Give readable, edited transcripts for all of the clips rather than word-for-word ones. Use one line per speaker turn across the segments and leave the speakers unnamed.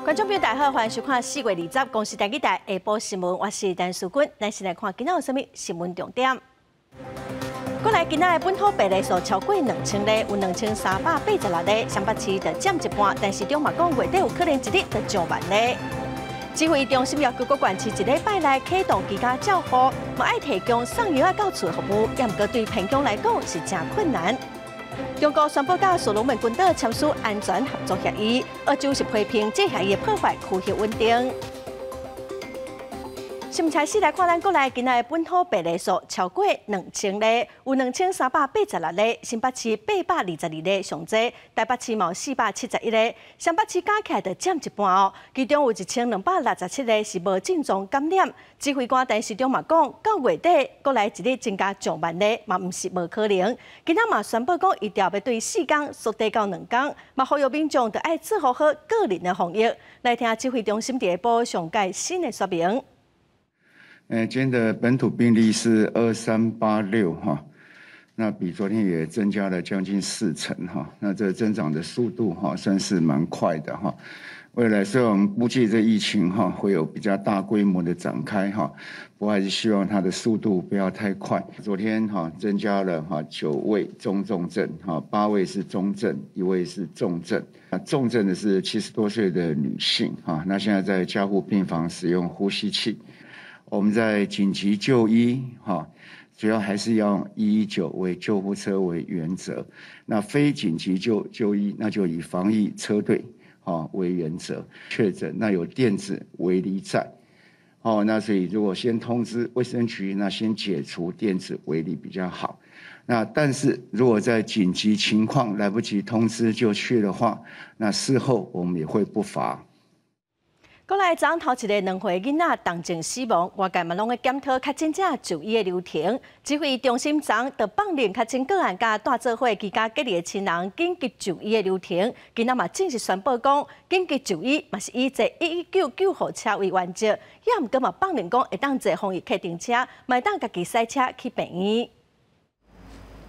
觀眾朋友大家好，歡迎收看4月20公視台語台下晡新聞，我是陳淑君。咱先來看今仔有啥物新聞重點。過來今仔的本土病例數超過2000例，有2386例，雙北市就佔一半，但市長嘛講月底有可能一日就上萬例。指揮中心要求各縣市一禮拜內啟動居家照護，嘛愛提供送藥仔到厝服務，也毋過對偏鄉來講是誠困難。中國宣布佮所羅門群島簽署安全合作協議，澳洲是批評這協議破壞區域穩定。新聞開始來看，咱國內今仔的本土病例數超過2000例，有2386例，新北市822例上濟，台北市嘛有471例，雙北市加起來就佔一半哦。其中有1267例是無症狀感染。指揮官陳時中嘛講，到月底國內一日增加上萬例，嘛毋是無可能。今仔嘛宣布講，疫調欲對4工縮短到2工，嘛呼籲民眾著愛做好個人的防疫。來聽指揮中心佇下晡上蓋新的說明。
今天的本土病例是2386哈，那比昨天也增加了將近4成哈，那這增長的速度哈算是蠻快的哈。未來雖然我們估計這疫情哈會有比較大規模的展開哈，不過還是希望它的速度不要太快。昨天哈增加了哈9位中重症哈，8位是中症，1位是重症。那重症的是70多歲的女性哈，那現在在加護病房使用呼吸器。我們在緊急就醫，哈，主要還是要用119為救護車為原則。那非緊急就醫，那就以防疫車隊，哈為原則。確診那有電子圍籬在，哦，那所以如果先通知衛生局，那先解除電子圍籬比較好。那但是如果在緊急情況來不及通知就去的話，那事後我們也會不罰。
過來昨昏頭一个2歲囡仔重症死亡，外界嘛攏咧檢討確診者就醫的流程。指揮中心昨昏就放任確診個案佮蹛做伙居家隔離的親人緊急就醫的流程。今仔嘛正式宣布講，緊急就醫嘛是以坐119救護車為原則，也毋過嘛放任講會當坐防疫客運車，嘛會當家己駛車去病院。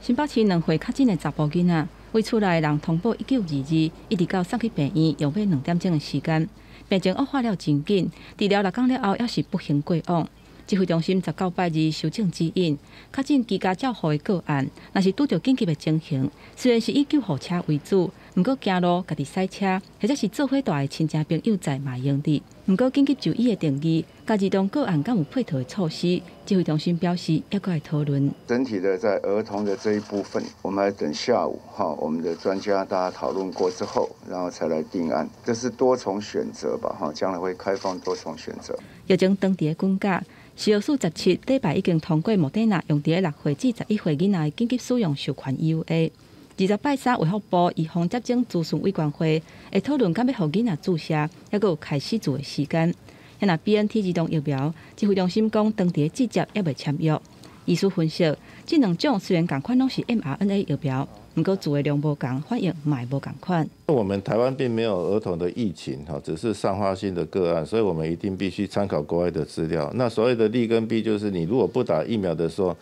新北市2歲確診的查埔囡仔，為厝內的人通報1922，一直到送去病院，用欲2點鐘的時間。病情惡化了真緊，治療6工了後，猶是不幸過往。指揮中心19拜二修正指引，確診居家照護的個案，若是拄著緊急的情形，雖然是以救護車為主，毋過行路、家己駛車，或者是做伙蹛的親戚朋友載嘛會用得。毋過緊急就醫的定義，佮兒童個案敢有配套的措施，指揮中心表示猶閣會討論。
整體的在兒童的這一部分，我們還等下午哈，我們的專家大家討論過之後，然後才來定案。這是多重選擇吧？哈，將來會開放多重選擇。
疫情當地的軍價，食藥署17禮拜已經通過莫德納用佇6歲至11歲囡仔的緊急使用授權 EUA。20拜三，衛福部預防接種諮詢委員會會討論敢欲予囡仔注射，猶閣有開始做的時間。若 BNT 兒童疫苗，指揮中心講當地的指接猶未簽約。醫師分析，這兩種雖然仝款攏是 mRNA 疫苗，毋過注的量無仝，反應嘛會無仝款。
我們台灣並沒有兒童的疫情，哈，只是散發性的個案，所以我們一定必須參考國外的資料。那所謂的利跟弊，就是你如果不打疫苗的時候，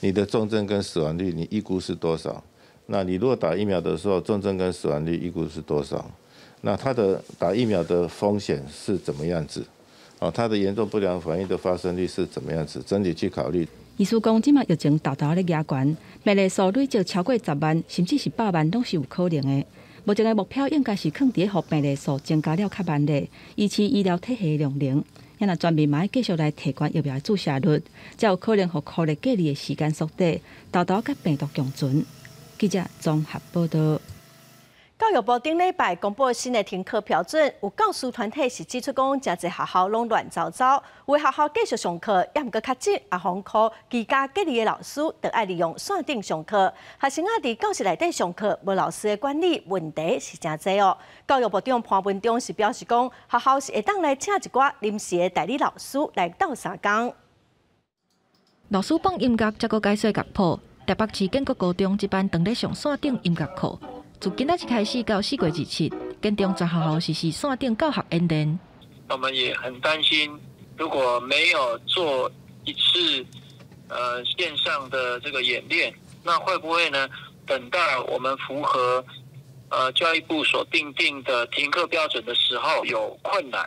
你的重症跟死亡率，你預估是多少？那你如果打疫苗的時候，重症跟死亡率預估是多少？那它的打疫苗的風險是怎麼樣子？哦，它的嚴重不良反應的發生率是怎麼樣子？整體去考慮。
醫師講，這馬疫情沓沓咧加懸，病例數累積超過10萬，甚至是百萬，攏是有可能的。目前的目標應該是囥佇咧，予病例數增加了較慢咧，維持醫療體系的量能。若全面嘛愛繼續來提懸疫苗的注射率，才有可能予箍熱隔離的時間縮短，沓沓佮病毒共存。記者綜合報道。
教育部頂禮拜公布新的停課標準，有教師團體是指出講，誠濟學校攏亂糟糟，有的學校繼續上課，也毋過確診也封箍居家隔離的老師，就愛利用線頂上課。學生仔佇教室內底上課，無老師的管理，問題是誠濟哦。教育部長潘文忠是表示講，學校是會當來請一寡臨時的代理老師來鬥相共。
老師放音樂，才閣解說樂譜。台北市建國高中這班當咧上線頂音樂課。自今仔日開始到4月27，建中全學校實施線頂教學演練。
我們也很擔心，如果沒有做一次線上的這個演練，那會不會呢？等到我們符合教育部所訂定的停課標準的時候有困難。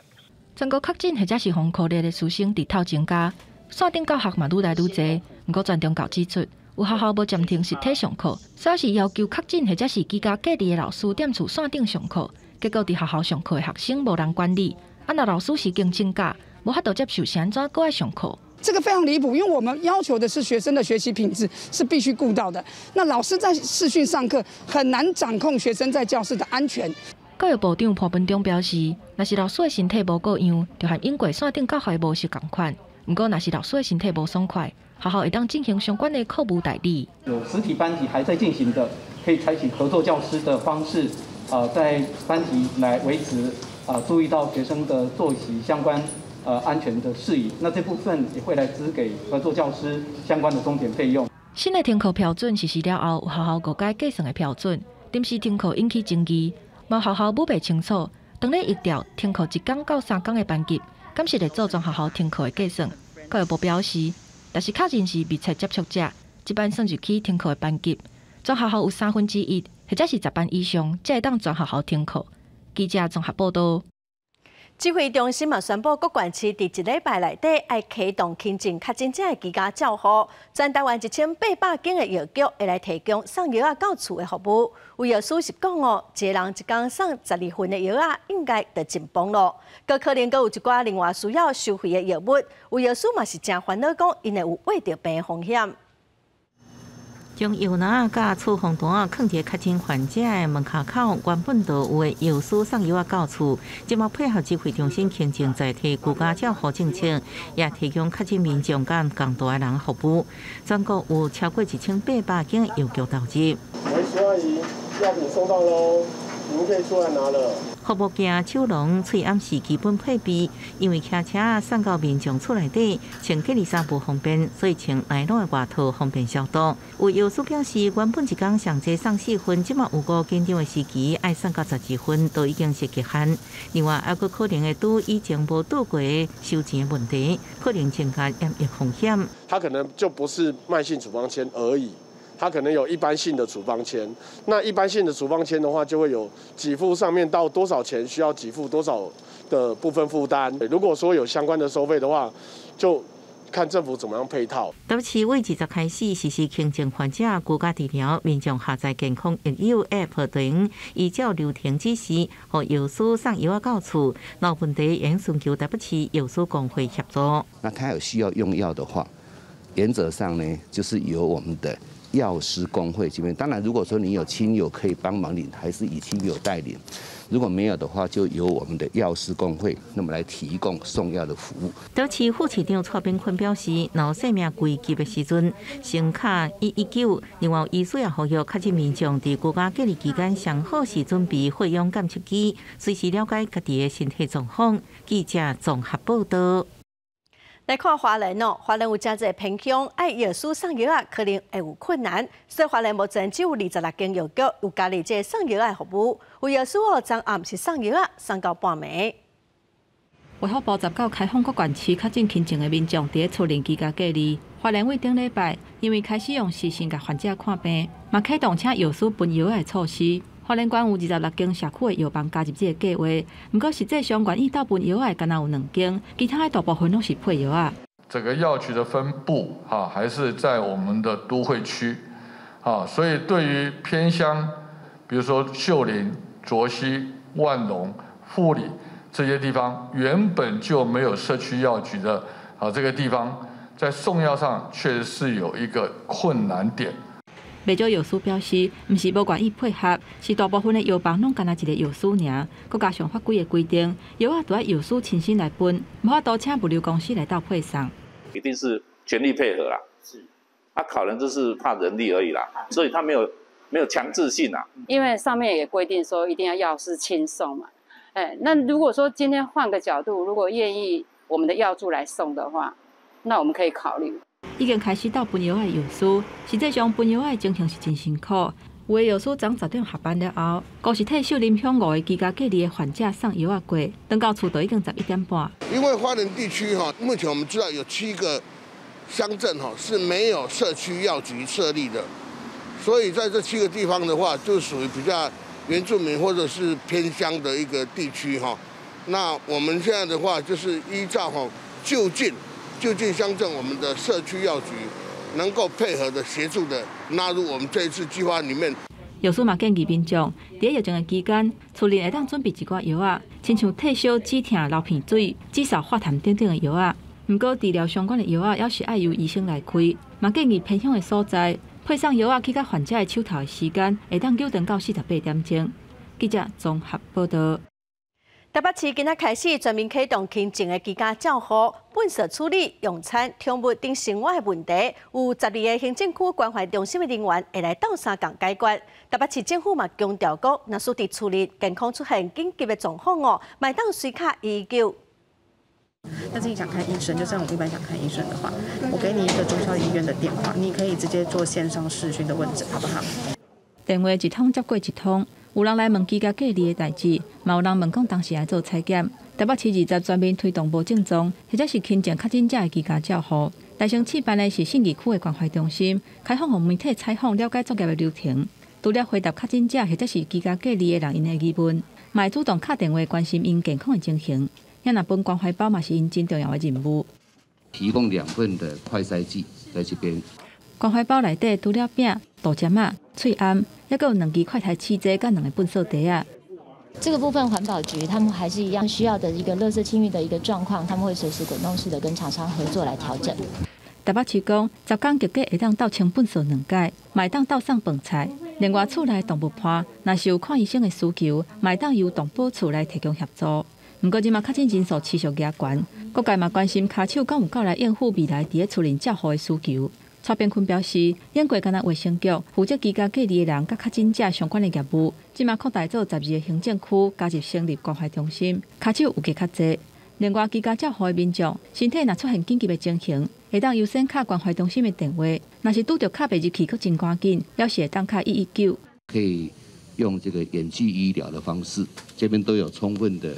全國確診或者是予箍列的師生日頭增加，線頂教學嘛愈來愈濟。毋過全中教指出，有學校無暫停實體上課，所以是要求確診或者是居家隔離的老師踮厝線頂上課，結果佇學校上課的學生無人管理，啊若老師時間請假，無法度接受，是按怎閣愛上課？
這個非常離譜，因為我們要求的是學生的學習品質是必須顧到的。那老師在視訊上課，很難掌控學生在教室的安全。
教育部長潘文忠表示，若是老師的身體無過恙，就和英國線頂教學的模式仝款。毋過，若是老師的身體無爽快，學校會當進行相關的課務代理。
有實體班級還在進行的，可以採取合作教師的方式，在班級來維持，注意到學生的作息相關。安全的事宜，那這部分也會來支給合作教師相關的鐘點費用。
新的停課標準實施了後，有學校誤解計算的標準，臨時停課引起爭議。嘛學校摸袂清楚，當咧疫調停課一工到三工的班級，敢是會做全學校停課的計算？教育部表示，若是確認是密切接觸者，這擺算入去停課的班級，全學校有1/3或者是10班以上，才會當全學校停課。記者綜合報道。
指揮中心嘛宣布，各縣市佇一禮拜內底愛啟動輕症確診者的居家照護，全台灣1800間的藥局會來提供送藥仔到厝的服務。有藥師是講哦，一個人一工送12份的藥仔，應該就真崩囉。閣可能閣有一寡另外需要收費的藥物，有藥師嘛是誠煩惱，講𪜶會有挖著病的風險。
將藥籃佮處方單囥佇確診患者的門跤口，原本就有的藥師送藥仔到厝，這馬配合指揮中心輕症載體居家照護政策，也提供確診民眾佮仝大的人服務。全國有超過1800間藥局投入。
喂，徐阿姨，藥品送到囉，你們可以出來拿了。
服務鏡、手籠、喙罨是基本配備，因為騎車送到民眾厝內底，穿隔離衫無方便，所以穿內籠的外套方便消毒。有藥師表示，原本一工上濟送四份，這馬有夠緊張的時期，愛送到12份都已經是極限。另外，猶閣可能會拄以前無拄過的收錢的問題，可能增加染疫風險。
他可能就不是慢性處方籤而已。他可能有一般性的處方籤，那一般性的處方籤的話，就會有給付上面到多少錢需要給付多少的部分負擔。如果說有相關的收費的話，就看政府怎麼樣配套。
台北市為20開始實施輕症患者居家治療，民眾下載健康益友 App 等，依照流程指示，予藥師送藥仔到厝，若有問題應尋求台北市藥師公會協助。
那他有需要用藥的話，原則上呢，就是由我們的藥師公會這邊，當然，如果說你有親友可以幫忙領，還是以親友代領；如果沒有的話，就由我們的藥師公會那麼來提供送藥的服務。
台北市副市長蔡炳坤表示，若有生命危急的時陣，先敲119。另外，醫師也呼籲確診民眾佇居家隔離期間，上好是準備血氧監測機，隨時了解家己的身體狀況。記者綜合報道。
來看花蓮哦，花蓮有誠濟偏鄉愛藥師送藥仔，可能會有困難。所以花蓮目前只有26間藥局有加入這個送藥仔的服務。有藥師哦，昨暗是送藥仔送到半暝。
衛福部十九開放各縣市確診輕症的民眾佇咧厝內居家隔離。花蓮為頂禮拜，因為開始用視訊共患者看病，嘛啟動請藥師分藥仔的措施。花蓮縣有26間社區的藥房加入這個計劃，毋過實際上願意鬥分藥仔的，干焦有兩間，其他的大部分攏是配藥仔。
整個藥局的分布，哈，還是在我們的都會區，啊，所以對於偏鄉，比如說秀林、卓溪、萬隆、富里這些地方，原本就沒有社區藥局的啊，這個地方在送藥上確實是有一個困難點。
袂少藥師表示，毋是無願意配合，是大部分的藥房攏干焦一個藥師爾，閣加上法規的規定，藥仔著愛藥師親身來分，無法度請物流公司來鬥配送。
一定是全力配合啦。是，他考量就是怕人力而已啦，所以他沒有強制性啊。
因為上面也規定說一定要藥師親送嘛。哎，那如果說今天換個角度，如果願意我們的藥助來送的話，那我們可以考慮。
已經開始鬥分藥仔的藥師，實際上分藥仔的情形是真辛苦。有的藥師早10點下班了後，閣是替秀林鄉5個居家隔離的患者送藥仔過，轉到厝就已經11點半。
因為花蓮地區哈，目前我們知道有7個鄉鎮哈是沒有社區藥局設立的，所以在這7個地方的話，就屬於比較原住民或者是偏乡的一个地区哈。那我們現在的話，就是依照哈就近鄉鎮我們的社區藥局能夠配合的協助的納入我們這一次計劃裡面。
藥師嘛建議民眾，佇疫情的期間，厝內會當準備一寡藥仔，親像退燒、止疼、流鼻水、止嗽、化痰等等的藥仔。毋過治療相關的藥仔，猶是愛由醫生來開。嘛建議偏鄉的所在，配送藥仔去到患者的手頭的時間，會當延長到48點鐘。記者綜合報道。
台北市今仔開始全面啟動輕症的居家照護、糞掃處理、用餐、寵物等生活的問題，有12個行政區關懷中心的人員會來鬥相共解決。台北市政府嘛強調講，若是佇厝內健康出現緊急的狀況哦，嘛會當隨敲119。
但是你想看醫生，就像我們一般想看醫生的話，我給你一個中孝醫院的電話，你可以直接做線上視訊的問診，好不好？
電話一通接過一通。有人來問居家隔離的代誌，嘛有人問講當時愛做採檢。台北市20全面推動無症狀或者是輕症確診者的居家照護。來先試辦的是信義區的關懷中心，開放予媒體採訪了解作業的流程。除了回答確診者或者是居家隔離的人𪜶的疑問，嘛會主動敲電話關心𪜶健康的情形。遐若分關懷包嘛是𪜶真重要的任務。
提供2份的快篩劑在這邊。
關懷包內底除了餅、豆漿仔、喙罨，猶閣有兩支快篩試劑佮兩個糞掃袋仔。
這個部分環保局他們還是一樣需要的一個垃圾清運的一個狀況，他們會隨時滾動式的跟廠商合作來調整。
台北市講，10工結果會當鬥清糞掃兩擺，嘛會當鬥送飯菜。另外，厝內動物伴，若是有看醫生的需求，嘛會當由動保處來提供協助。毋過，這馬確診人數持續加懸，各界嘛關心跤手敢有夠來應付未來佇咧厝內照護的需求。蔡炳坤表示，英國敢若衛生局負責居家隔離的人佮確診者相關的業務，這馬擴大做12個行政區，加入成立關懷中心，跤手有加較濟。另外，居家照護的民眾身體若出現緊急的情形，會當優先敲關懷中心的電話。若是拄著敲袂入去，閣真趕緊，猶是會當敲119。
可以用這個遠距醫療的方式，這邊都有充分的。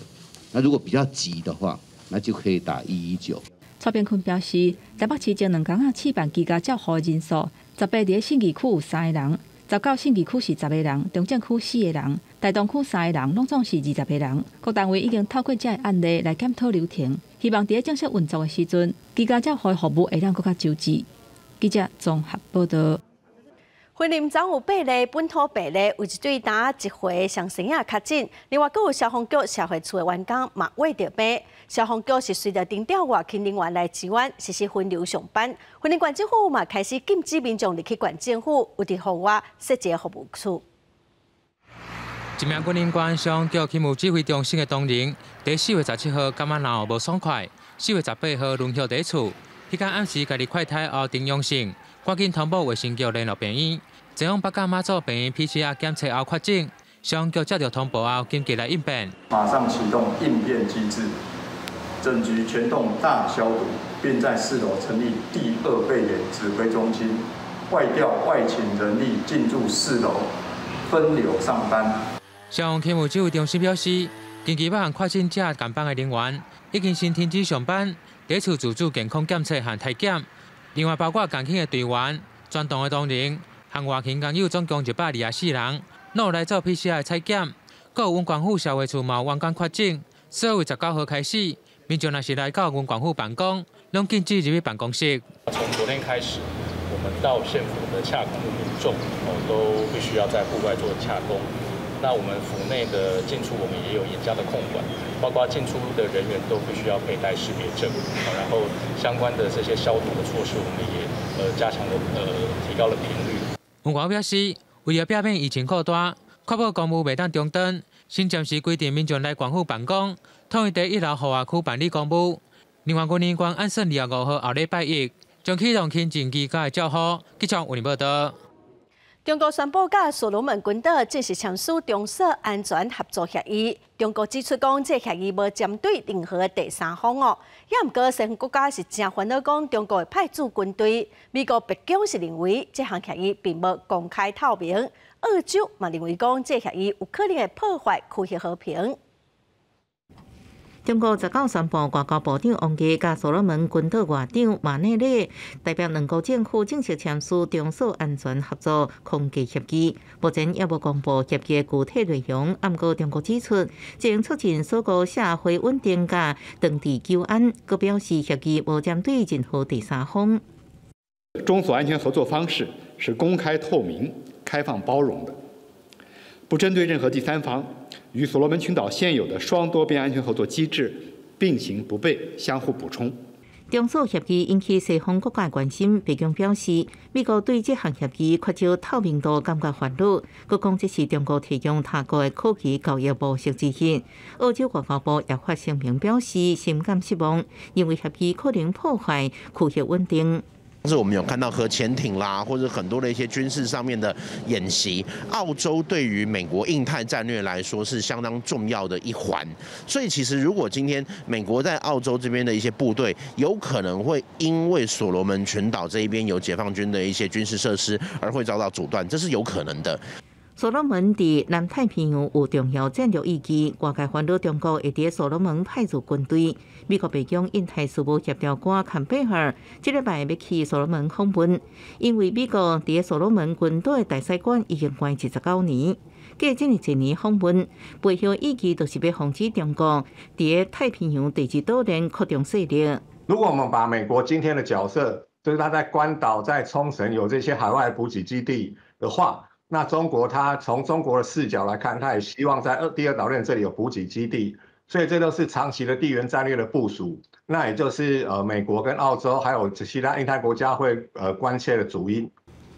那如果比較急的話，那就可以打119。
蔡炳坤表示，台北市前2工仔試辦居家照護的人數，18佇咧信義區有三個人，19信義區是10個人，中正區四個人，大同區三個人，攏總是20個人。各單位已經透過這个案例來檢討流程，希望佇咧正式運作的時陣，居家照護的服務會當閣較周至。記者綜合報道。
雲林昨有八例本土病例，有一對擔仔一歲雙生仔確診。另外，閣有消防局社會處的員工嘛秽著病。消防局是隨著徵調外勤人員來支援，實施分流上班。雲林縣政府嘛開始禁止民眾入去縣政府，有佇戶外設一個服務處。
一名雲林縣消防局勤務指揮中心的同仁，佇4月17號感覺腦無爽快，4月18號輪休佇厝，彼工暗時家己快篩後呈陽性，趕緊通報衛生局聯絡病院。前往北港馬祖病院 PCR 檢測後確診，消防局接到通報後緊急來應變，
馬上啟動應變機制，整局全棟大消毒，並在4樓成立第二備援指揮中心，外調外勤人力進駐四樓，分流上班。
消防勤務指揮中心表示，近期八項確診者共班的人員已經先停止上班，佇厝自主健康檢測和篩檢。另外，包括共勤的隊員、專動的同仁和外勤工友總共124人，攏有來做 PCR 採檢。閣有縣府社會處嘛有員工確診，所以19號開始，民眾若是來到縣府辦公，攏禁止入去辦公室。
從昨天開始，我們到縣府的洽公的民眾哦，都必須要在戶外做洽公。那我們府內的進出，我們也有嚴加的控管，包括進出的人員都必須要佩戴識別證，然後相關的這些消毒的措施，我們也加強了提高了頻率。縣府表示，為了避免疫情擴大，確保公務袂當中斷，新暫時規定民眾來縣府辦公，統一佇一樓戶外區辦理公務。另外，雲林縣按算25號後禮拜一將啟動輕症居家的照護。記者為您報道。
中國宣布佮所羅門群島正式簽署中所安全合作協議。中國指出講，這協議無針對任何第三方哦。也毋過西方國家是誠煩惱，講中國會派駐軍隊。美國白宮是認為這項協議並無公開透明。澳洲嘛認為講，這協議有可能會破壞區域和平。
中國19宣布外交部長王毅佮所羅門群島外長馬內利代表兩國政府正式簽署中索安全合作框架協議。目前猶無公布協議的具體內容，毋過中國指出，將促進索國社會穩定佮長治久安。閣表示協議無針對任何第三方。
中索安全合作方式是公開透明、開放包容的，不針對任何第三方。與所羅門群島現有的雙多邊安全合作機制並行不悖，相互補充。
中索協議引起西方國家關心，白宮表示，美國對這項協議缺少透明度，感覺煩惱。閣講這是中國提供他國的科技交易模式之一。澳洲外交部也發聲明表示深感失望，認為協議可能破壞區域穩定。
是我們有看到核潛艇啦，或者很多的一些軍事上面的演習。澳洲對於美國印太戰略來說是相當重要的一環，所以其實如果今天美國在澳洲這邊的一些部隊，有可能會因為所羅門群島這一邊有解放軍的一些軍事設施而會遭到阻斷，這是有可能的。
所羅門佇南太平洋有重要戰略意義，外界煩惱中國會佇所羅門派駐軍隊。美國白宮印太事務協調官坎貝爾這禮拜欲去所羅門訪問，因為美國佇所羅門群島的大使館已經關29年，過這爾濟年訪問，背後意義就是欲防止中國佇太平洋第二島鏈擴張勢力。
如果我們把美國今天的角色，就是他在關島、在沖繩有這些海外補給基地的話，那中國，他從中國的視角來看，他也希望在第二島鏈這裡有補給基地，所以這都是長期的地緣戰略的部署。那也就是美國跟澳洲還有其他印太國家會關切的主因。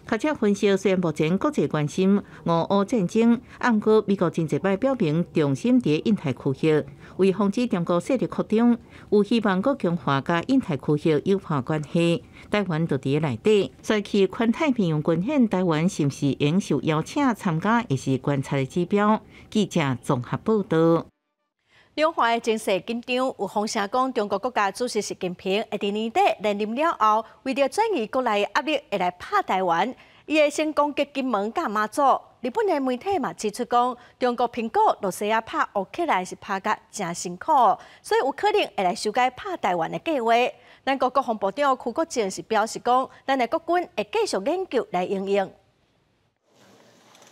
學者分析，雖然目前國際關心俄烏戰爭，毋過美國真濟擺表明重心佇印太區域，為防止中國勢力擴張，有希望閣強化佮印太區域友好關係。台灣就佇內底，所以去環太平洋軍演，台灣是毋是應受邀請參加，也是觀察的指標。記者綜合報道。
兩岸的情勢緊張，有風聲講中國國家主席習近平會佇年底連任了後，為著轉移國內壓力，會來拍台灣。伊會先攻擊金門佮馬祖。日本的媒體嘛指出講，中國評估羅西亞拍烏克蘭是拍甲誠辛苦，所以有可能會來修改拍台灣的計劃。咱國國防部長邱國正是表示講，咱的國軍會繼續研究來應用。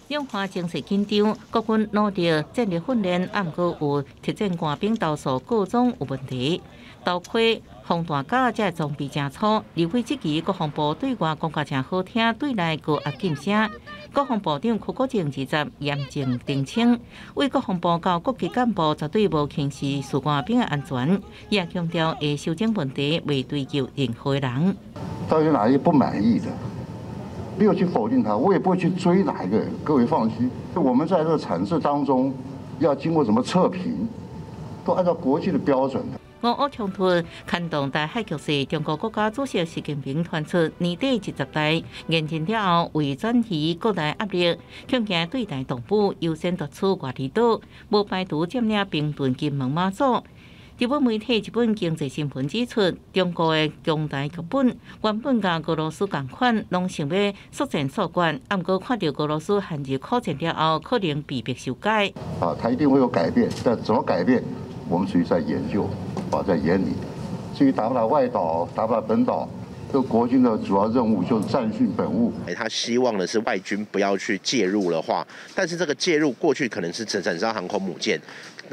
兩岸情勢緊張，國軍努力戰略訓練，毋過有特戰官兵投訴各種有問題，頭盔、防彈甲這裝備誠粗。立委質疑國防部對外講甲誠好聽，對內高壓禁聲。國防部長邱國正20嚴正澄清，對國防部到各級幹部絕對無輕視士官兵的安全，也強調會修正問題，袂追究任何人。
到底哪一不滿意的？沒有去否定他，我也不會去追哪一個人。各位放心，我們在這個產制當中，要經過什麼測評，都按照國際的標準。
俄烏衝突牽動台海局勢，中國國家主席習近平傳出年底20大連任了後，為轉移國內壓力，恐驚對台動武，優先奪取外離島，無排除佔領平屯、金門、馬祖。日本媒體日本經濟新聞指出，中國的強台劇本原本佮俄羅斯仝款，攏想欲速戰速決，毋過看著俄羅斯陷入苦戰了後，可能被迫修改。
啊，它一定會有改變，但怎麼改變，我們屬於在研究，啊，在研擬。至於打不打外島，打不打本島，這個國軍的主要任務就是戰訓本務。
他希望的是外軍不要去介入的話，但是這個介入過去可能是整艘航空母艦。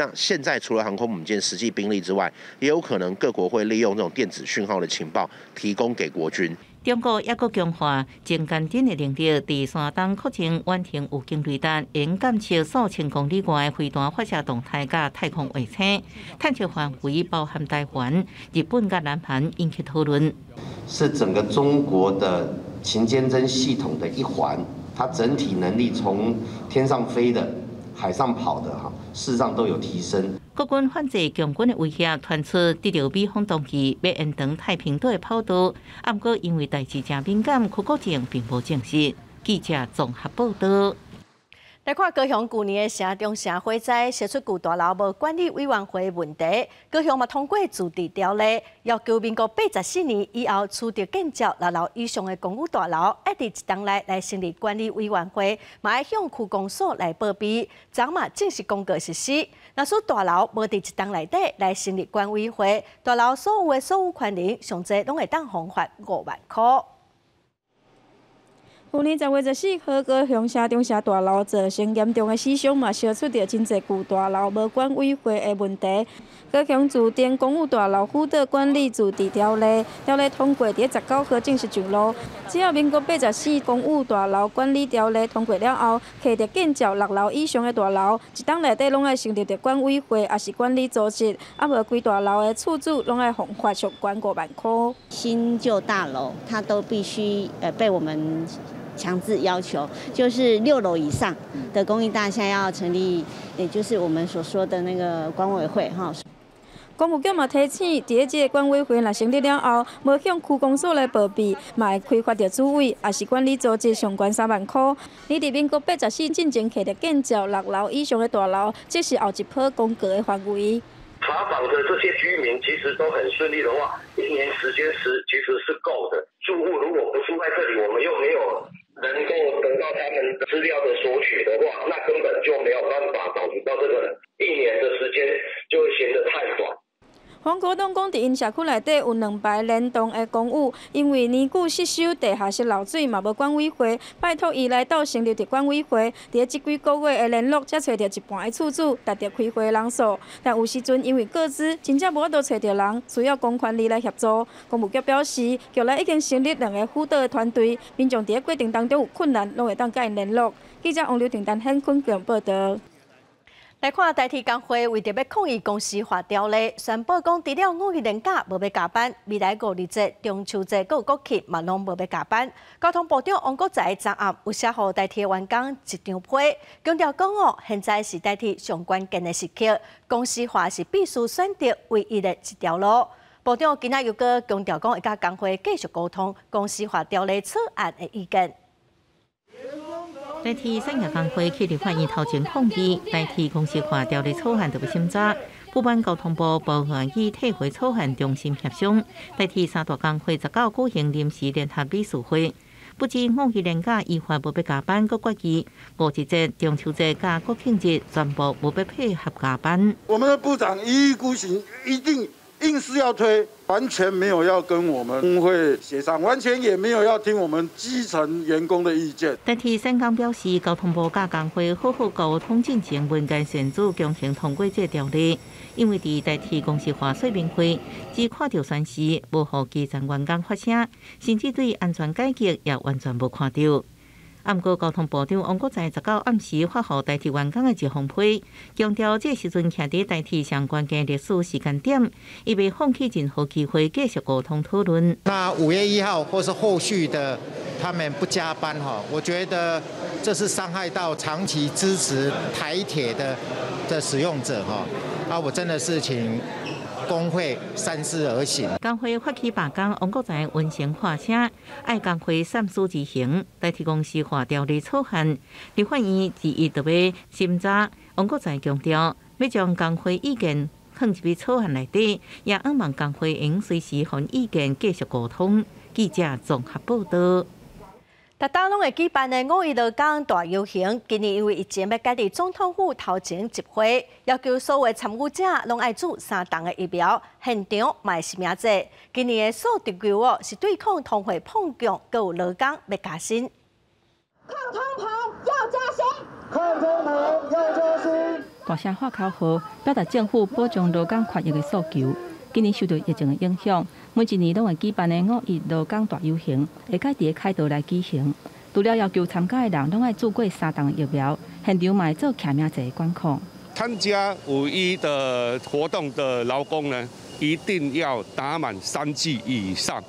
那現在除了航空母艦實際兵力之外，也有可能各國會利用這種電子訊號的情報提供給國軍。
中國猶閣強化偵監偵的能力，佇山東擴增遠程預警雷達，能監測數千公里外飛彈發射動態佮太空衛星，探測範圍包含台灣、日本佮南韓，引起討論。
是整個中國的情監偵系統的一環，它整體能力從天上飛的、海上跑的，哈，事實上都有提升。
國軍反制共軍的威脅，傳出得著美方同意欲延長太平島的跑道，毋過因為代誌誠敏感，柯國正並無證實。記者綜合報道。
來看高雄舊年的城中城火災，燒出舊大樓無管理委員會問題，高雄嘛通過自治條例，要求民國84年以後取得建照六樓以上的公寓大樓，愛佇一冬內來成立管理委員會，嘛愛向區公所來報備，昨嘛正式公告實施。若使大樓無佇一冬內底來成立管委會，大樓所有的所有權人上濟攏會當予罰5萬箍。
舊年10月14號，高雄城中城大樓造成嚴重的死傷，嘛燒出著真濟舊大樓無管委會的問題。高雄自定公寓大樓輔導管理自治條例，條例通過佇19號正式上路。只要民國84公寓大樓管理條例通過了後，取得建照六樓以上的大樓，一冬內底攏愛成立著管委會，抑是管理組織，啊無規大樓的厝主攏愛予罰上懸5萬箍。
新舊大樓，它都必須被我們強制要求，就是6樓以上的公寓大廈要成立，也就是我們所說的那個管委會哈。
公務局嘛提醒，佇咧這个管委會若成立了後，無向區公所來報備，嘛會開罰著主委，抑是管理組織上懸3萬箍。你佇民國84進前取得建照6樓以上的大樓，這是後一波公告的範圍。
查訪的這些居民其實都很順利的話，一年時間是其實是夠的。住戶如果不住在這裡，我們又沒有能夠得到他們資料的索取的話，那根本就沒有辦法找到這個一年的時間，就會顯得太短。
黃國東講，佇𪜶社區內底有2排連棟的公寓，因為年久失修，地下室漏水嘛無管委會，拜託伊來鬥成立著管委會。佇咧這幾個月的聯絡，才揣著一半的厝主，達到開會人數。但有時陣因為個資，真正無法度揣著人，需要公權力來協助。公務局表示，局內已經成立2個輔導的團隊，民眾佇咧過程當中有困難，攏會當佮𪜶聯絡。記者王劉婷、陳顯坤報道。
來看台鐵工會為著欲抗議公司化條例，宣布講除了五一連假無欲加班，未來五二節、中秋節閣有國慶嘛攏無欲加班。交通部長王國材昨暗有寫予台鐵員工一張批，強調講哦，現在是台鐵上關鍵的時刻，公司化是必須選擇唯一的一條路。部長今仔又閣強調講，會佮工會繼續溝通公司化條例草案的意見。
台鐵產業工會去立法院頭前抗議，台鐵公司化條例草案著欲審查，不滿交通部無願意退回草案重新協商。台鐵三大工會19舉行臨時聯合理事會，不止五一連假依法無欲加班，閣決議五一節、中秋節佮國慶日全部無欲配合加班。
我們的部長一意孤行，一定硬是要推，完全沒有要跟我們工會協商，完全也沒有要聽我們基層員工的意見。
台鐵產工表示，交通部佮工會好好溝通進前，文件擅自強行通過這條例，因為佇台鐵公司化說明會，只看著宣示，無予基層員工發聲，甚至對安全改革也完全無看著。毋過交通部長王國材19暗時發予台鐵員工的一封批，強調這時陣徛佇台鐵上關鍵歷史時間點，伊袂放棄任何機會繼續溝通討論。
那5月1號或是後續的，他們不加班哈，我覺得這是傷害到長期支持台鐵的使用者哈。啊，我真的是請工會三思而行。
工會發起罷工，王國材溫聲發聲，愛工會三思而行。台鐵公司化條例草案，立法院21就欲審查。王國材強調，欲將工會意見放入去草案內底，也向望工會應隨時予意見繼續溝通。記者綜合報道。
逐冬攏會舉辦的五一勞工大遊行，今年因為疫情欲改佇總統府頭前集會，要求所有參與者攏愛注3針的疫苗，現場嘛會實名制。今年的訴求哦，是對抗通貨膨脹，閣有勞工欲加薪。
抗通膨要加薪，
抗通膨要加薪。
大聲喊口號，表達政府保障勞工權益的訴求。今年受著疫情的影響，每一年攏會舉辦的五一勞工大遊行，會改佇凱道來舉行。除了要求參加的人攏愛注過3針疫苗，現場嘛會做實名制的管控。
參加五一的活動的勞工呢，一定要打滿3劑以上，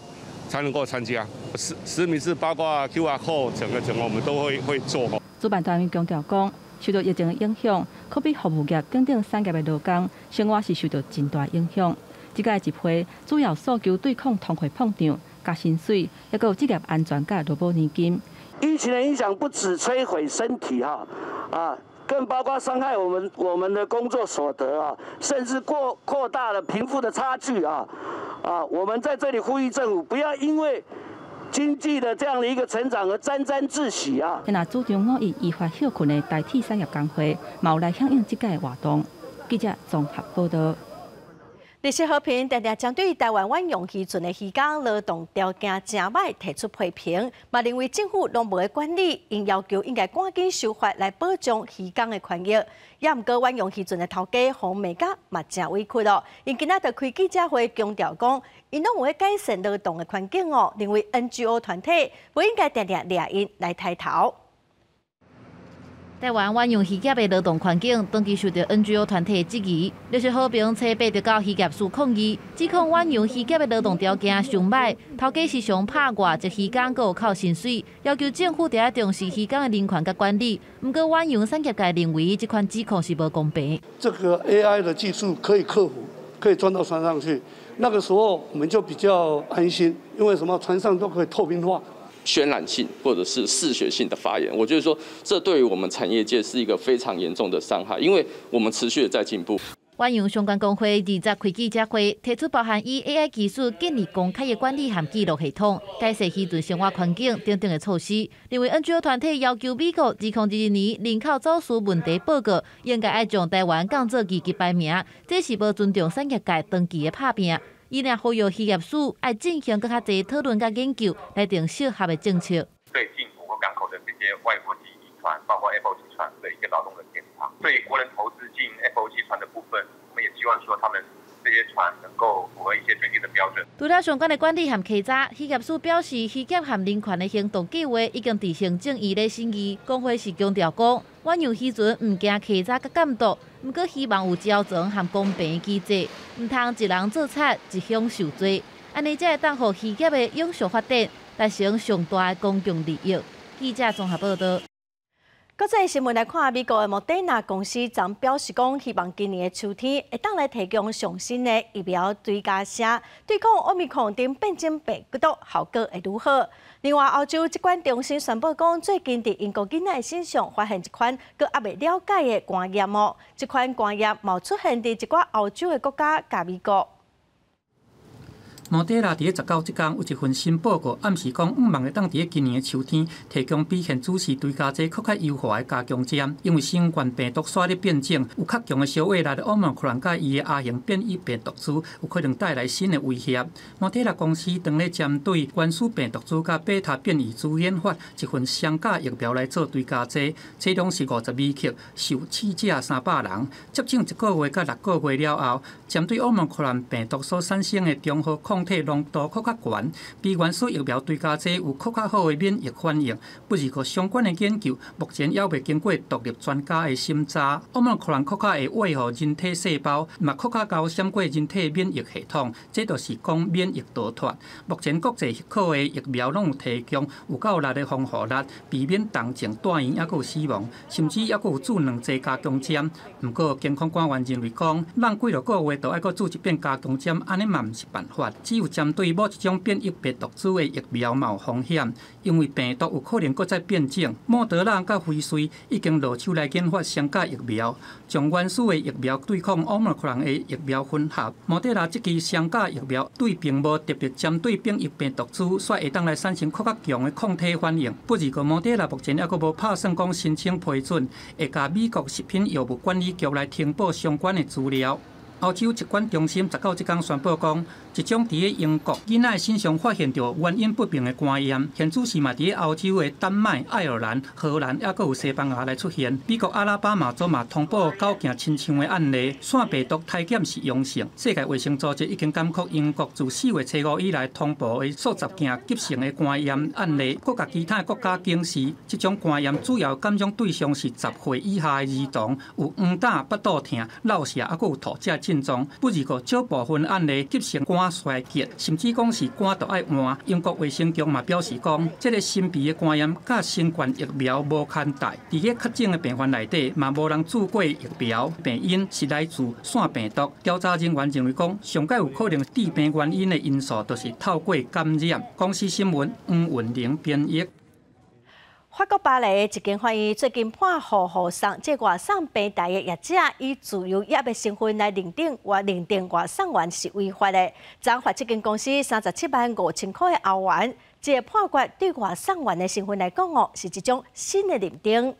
才能夠參加。實名制包括 QR code，整個我們都會做。
主辦單位強調講，受到疫情的影響，可比服務業等等產業的勞工生活是受到真大影響。這屆集會主要訴求對抗通貨膨脹、加薪水，抑閣有職業安全佮勞保年金。
疫情的影響不止摧毀身體哈，啊，更包括傷害我們的工作所得啊，甚至擴大了貧富的差距啊，啊，我們在這裡呼籲政府不要因為經濟的這樣的一個成長而沾沾自喜啊！
若主張五一依法歇睏的台鐵產業工會，嘛有來響應這屆活動。記者綜合報道。
綠色和平定定針對台灣遠洋漁船的漁工勞動條件誠䆀提出批評，嘛認為政府攏無咧管理，𪜶要求應該趕緊修法來保障漁工的權益。也毋過遠洋漁船的頭家予罵甲嘛誠委屈囉，𪜶今仔就開記者會強調講，𪜶攏有咧改善勞動的環境哦，認為 NGO 團體無應該定定掠𪜶來刣頭。
台灣遠洋漁業的勞動環境長期受到 NGO 團體質疑。綠色和平初八就到漁業署抗議，指控遠洋漁業的勞動條件上䆀，頭家時常拍外籍漁工，閣有扣薪水，要求政府著愛重視漁工的人權佮管理。毋過遠洋產業界認為這款指控是無公平。
這個 AI 的技術可以克服，可以鑽到船上去，那個時候我們就比較安心，因為什麼？船上都可以透明化。
渲染性或者是嗜血性的發言，我覺得說這對於我們產業界是一個非常嚴重的傷害，因為我們持續的在進步。
遠洋相關工會20開記者會，提出包含以 AI 技術建立公開的管理和記錄系統，改善漁船生活環境等等的措施。認為 NGO 團體要求美國2022年人口走私問題報告應該愛將台灣降做二級排名，這是無尊重產業界長期的拍拚。伊也呼籲漁業署愛進行閣較濟討論佮研究，來定適合的政策。
對進我國港口的這些外國籍漁船，包括 FOC 船的一個勞動的檢查，對國人投資進 FOC 船的部分，我們也希望說他們這些船能夠符合一些最低的標準。
除了相關的管理和稽查，漁業署表示，漁業和人權的行動計劃已經佇行政院咧審議。工會是強調講，遠洋漁船毋驚稽查佮監督，毋過希望有招狀和公平機制，毋通一人做賊，一鄉受罪，按呢才會當予漁業的永續發展，達成上大的公共利益。記者綜合報道。
國際新聞來看，美國的莫德納公司昨表示講，希望今年的秋天會當來提供上新的疫苗追加劑，對抗奧密克戎等變種病毒效果會如何？另外，歐洲疾管中心宣布講，最近佇英國囡仔身上發現一款閣猶未了解的肝炎哦，這款肝炎嘛出現佇一寡歐洲的國家佮美國。
莫德納佇咧19這工有一份新報告，暗示講，向望會當佇咧今年的秋天提供比現主時追加劑閣較優化的加強針。因為新冠病毒煞咧變種，有較強的小威力的奧密克戎佮伊的亞型變異病毒株，有可能帶來新的威脅。莫德納公司當咧針對原始病毒株佮貝塔變異株研發一份雙價疫苗來做追加劑，劑量是50微克，受試者300人，接種一個月佮6個月了後，針對奧密克戎病毒所產生的中和抗體濃度閣較懸，比原始疫苗追加劑有閣較好的免疫反應。不過相關的研究目前猶未經過獨立專家的審查。奧密克戎閣較會挖予人體細胞，嘛閣較𠢕閃過人體免疫系統，這就是講免疫逃脫。目前國際許可的疫苗攏有提供有夠力的防護力，避免重症、住院，猶閣有死亡，甚至猶閣有注兩劑加強針。毋過健康官員認為講，咱幾落個月就愛閣注一遍加強針，按呢嘛毋是辦法。只有針對某一種變異病毒株的疫苗嘛有風險，因為病毒有可能閣再變種。莫德納佮輝瑞已經落手來研發雙價疫苗，將原始的疫苗對抗奧密克戎的疫苗混合。莫德納這支雙價疫苗對並無特別針對變異病毒株，煞會當來產生閣較強的抗體反應。不過，莫德納目前猶閣無拍算講申請批准，會共美國食品藥物管理局來呈報相關的資料。歐洲疾管中心19這工宣布講，一種佇咧英國囡仔身上發現著原因不明的肝炎，現主時嘛佇咧歐洲的丹麥、愛爾蘭、荷蘭，猶閣有西班牙來出現。美國阿拉巴馬州嘛通報九件親像的案例，腺病毒篩檢是陽性。世界衛生組織已經監控英國自4月初5以來通報的數十件急性的肝炎案例，閣共其他國家警示，這種肝炎主要感染對象是10歲以下的兒童，有黃疸、腹肚疼、落瀉，猶閣有吐這症狀。不過少部分案例急性肝衰竭，甚至講是肝都愛換。英國衛生局嘛表示講，這個神秘的肝炎佮新冠疫苗無牽帶。佇個確診的病患內底嘛無人注過疫苗，病因是來自腺病毒。調查人員認為講，上蓋有可能致病原因的因素，就是透過感染。公視新聞黃雲玲編譯。
法國巴黎的一間法院最近判予護送這外送平台的業者以自由業的身份來認定外認定外送員是違法的，獎罰這間公司37萬5千塊的歐元。這個判決對外送員的身份來講哦，是一種新的認定。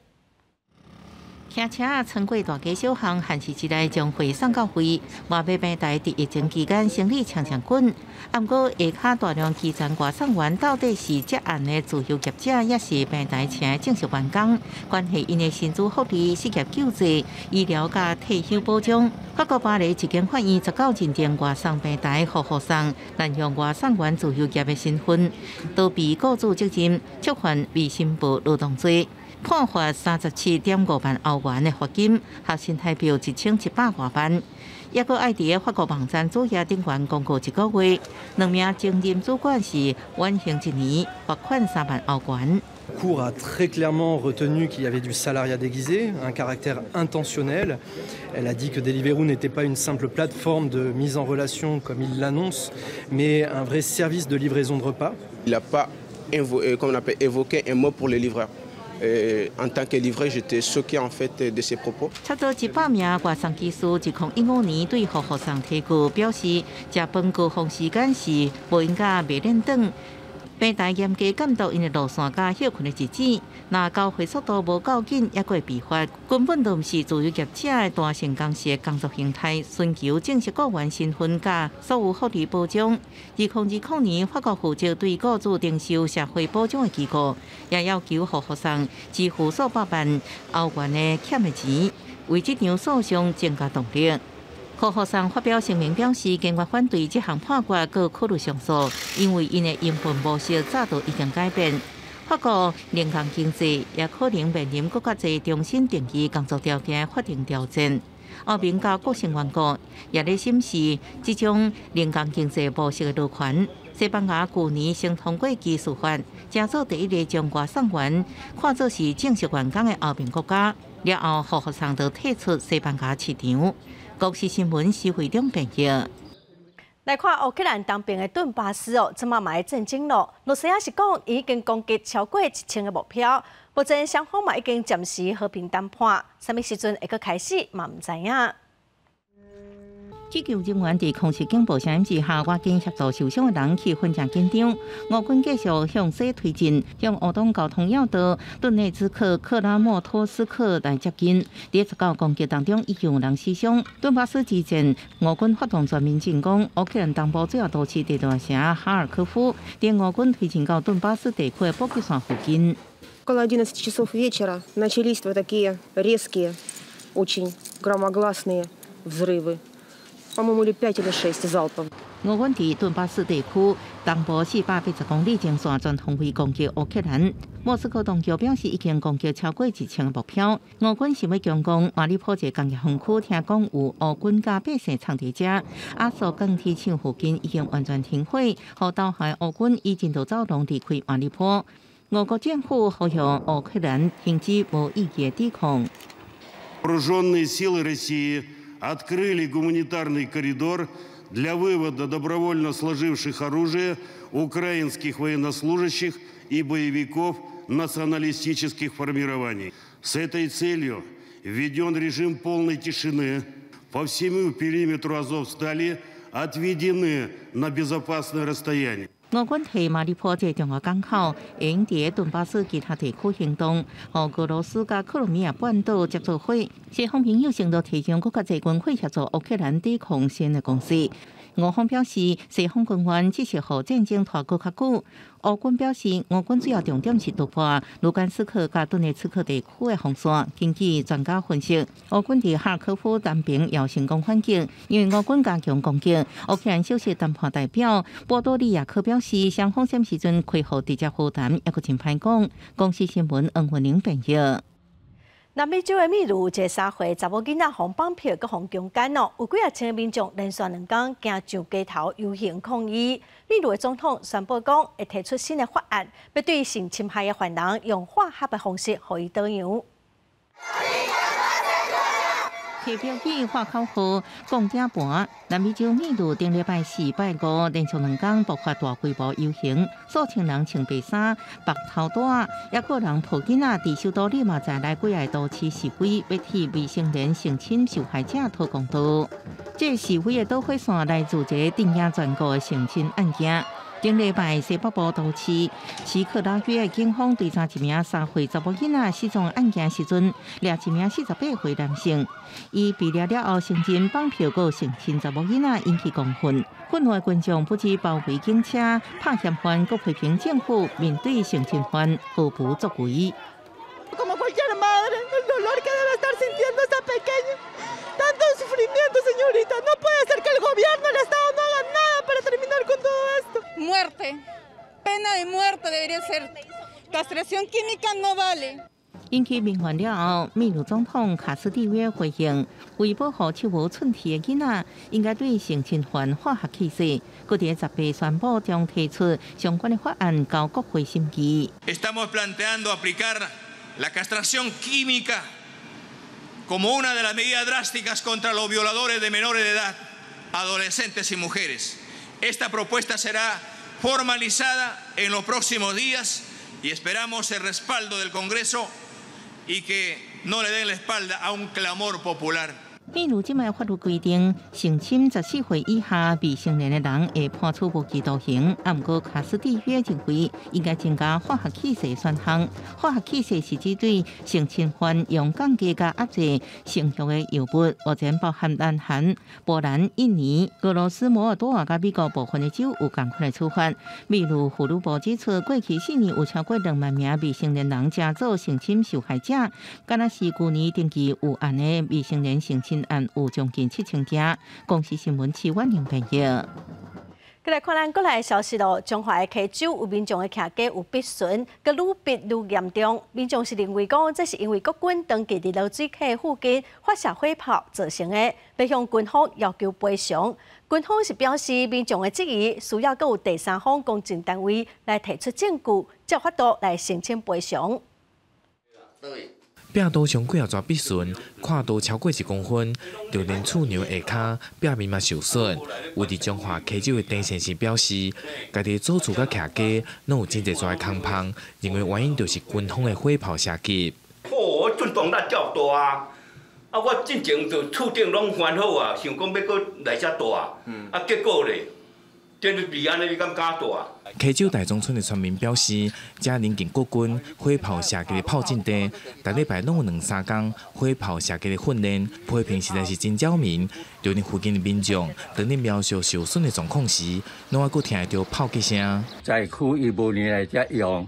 騎車穿過大街小巷，限時之內將貨送到位。外賣平台佇疫情期間生意衝衝滾，毋過下跤大量基層外送員到底是接案的自由業者，抑是平台請的正式員工？關係𪜶的薪資福利、失業救濟、醫療佮退休保障。法國巴黎一間法院19認定外送平台予護送濫用外送員自由業的身份，逃避雇主責任，觸犯未申報勞動罪。判罰37.5萬歐元的罰金，合新台幣1100外萬。抑閣愛佇法國網站主頁頂懸公告一個月，兩名前任主管是緩刑一年，罰款3萬歐元。
Cour a très clairement retenu qu'il y avait du salariat déguisé, un caractère intentionnel. Elle a dit que Deliveroo n'était pas une simple plateforme de mise en relation comme il l'annonce, mais un vrai service de livraison de repas.
Il n'a pas comme on appelle, évoqué un mot pour les livreurs. En tant que livreur, j'étais choqué en fait de ces propos.
差不多100名外送機師，2015年對予護送提告，表示食飯高峰時間是無閒佮袂輪轉。平台嚴格監督𪜶的路線佮歇睏的日子，若交貨速度無夠緊，抑閣會被罰。根本就毋是自由業者的彈性工時的工作形態，尋求正式僱員身份佮所有福利保障。2020年，法國負責對雇主徵收社會保障的機構，也要求予護送支付數百萬歐元的欠的錢，為這場訴訟增加動力。予護送發表聲明表示，堅決反對這項判決，閣考慮上訴，因為𪜶的營運模式早就已經改變。法國零工經濟也可能面臨閣較濟重新定義工作條件的法定挑戰。歐盟佮各成員國也咧審視這種零工經濟模式的勞權。西班牙舊年先通過技術法，成做第一个將外送員看作是正式員工的歐盟國家。了後，予護送就退出西班牙市場。國視新聞施會長編譯。
來看烏克蘭東邊的頓巴斯哦，這馬嘛會戰爭咯。羅西亞是講已經攻擊超過1000個目標，目前雙方嘛已經暫時和平談判，啥物時陣會閣開始嘛毋知影。
急救人員佇空襲警報聲音之下，趕緊協助受傷的人氣氛誠緊張。俄軍繼續向西推進，向烏東交通要道頓內茲克克拉莫托斯克來接近。佇19攻擊當中，已經有人死傷。頓巴斯之戰，俄軍發動全面進攻，烏克蘭東部主要都市第大城哈爾科夫，佇俄軍推進到頓巴斯地區的補給線附近。
Около 11 часов вечера начались вот такие резкие, очень громогласные взрывы. По-моему, или 5 или 6 залпов.
俄軍佇頓巴斯地區東部480公里前線全方位攻擊烏克蘭。莫斯科當局表示，已經攻擊超過1000個目標。俄軍想欲強攻馬里波這工業園區，聽講有烏軍佮百姓藏佇遮。亞速鋼鐵廠附近已經完全停火，予投降烏軍以人道走廊離開馬里波。俄國政府呼籲烏克蘭停止無意義的抵抗。
Вооруженные силы России открыли гуманитарный коридор для вывода добровольно сложивших оружие украинских военнослужащих и боевиков националистических формирований. С этой целью введен режим полной тишины. По всему периметру Азовстали отведены на безопасное расстояние.
俄軍佇馬里波這重要港口，會用佇頓巴斯其他地區行動，予俄羅斯佮克里米亞半島接做伙。西方朋友承諾提供閣較濟軍火協助烏克蘭抵抗新的攻勢。俄方表示，西方軍援只是予戰爭拖閣較久。烏軍表示，俄軍主要重點是突破盧甘斯克佮頓涅茨克地區的防線。根據專家分析，烏軍佇哈爾科夫南邊也成功反擊，因為俄軍加強攻擊。烏克蘭首席談判代表波多利亞克表示，雙方啥時陣恢復直接和談，猶閣真歹講。公視新聞黃文玲編譯。
南美洲的秘魯一個3歲查某囡仔予綁票，閣予強姦哦，有幾仔千民眾連續2工行上街頭遊行抗議。秘魯的總統宣布講，會提出新的法案，欲對性侵害的犯人用化學的方式予伊倒洋。
提標語喊口號、講鼎盤。南美洲秘魯頂禮拜四、拜五連續2天爆發大規模遊行，數千人穿白衫、縛頭帶，抑閣有人抱囡仔，佇首都利馬在內幾个都市示威，欲替未成年性侵受害者討公道。這示威的導火線來自一个震驚全國的性侵案件。頂禮拜西北部都市奇克拉約警方追查一名3歲查某囡仔失蹤案件時陣，掠一名48歲男性，伊被掠了後承認綁票閣性侵查某囡仔，引起公憤。憤怒的群眾不止包圍警車、拍嫌犯，閣批評政府面對性侵犯毫無作為。
Como cualquier madre, el dolor que debe estar sintiendo esa pequeña, tanto sufrimiento, señorita. No puede ser que el gobierno, el Estado no haga nada para terminar con todo esto.
Muerte, pena de muerte debería ser. Castración química no vale.
引起民怨了後，秘魯總統卡斯蒂約回應，為保護手無寸鐵的囡仔，應該對性侵犯化學起訴。閣佇18宣布將提出相關的法案交國會審議。
Estamos planteando aplicar la castración química como una de las medidas drásticas contra los violadores de menores de edad, adolescentes y mujeres. Esta propuesta será formalizada en los próximos días y esperamos el respaldo del Congreso y que no le den la espalda a un clamor popular.
秘魯這擺法律規定，性侵14歲以下未成年的人會判處無期徒刑。啊，毋過卡斯蒂約認為應該增加化學起訴選項。化學起訴是指對性侵犯用降低佮壓制性慾的藥物，目前包含南韓、波蘭、印尼、俄羅斯、摩爾多瓦佮美國部分的州有仝款的處罰。秘魯婦女部指出，過去4年有超過2萬名未成年人成做性侵受害者，敢若是舊年登記有案的未成年性侵案有將近7000件。公視新聞徐婉玲編譯。
閣來看咱國內的消息咯，彰化的溪州有民眾的徛家有筆損，閣愈逼愈嚴重。民眾是認為講，這是因為國軍長期佇濁水溪附近發射火炮造成的，欲向軍方要求賠償。軍方是表示，民眾的質疑需要閣有第三方公證單位來提出證據，才有法度來申請賠償。
壁刀上幾仔逝筆順，闊度超過1公分，就連厝娘下跤壁面嘛受損。位佇彰化溪州的陳先生表示，家己祖厝佮徛家攏有真濟逝空縫，認為原因就是軍方的火炮射擊。
哦，震動力較大啊！啊，我進前就厝頂攏翻好啊，想講欲閣來遮住，啊，結果咧，這治按呢你敢敢住？
溪州大莊村的村民表示，遮鄰近國軍火炮射擊的炮陣地，逐禮拜攏有兩三工火炮射擊的訓練，批評實在是真擾民。就連附近的民眾，當咧描述受損的狀況時，攏猶閣聽得著炮擊聲。
在區伊無年來遮用，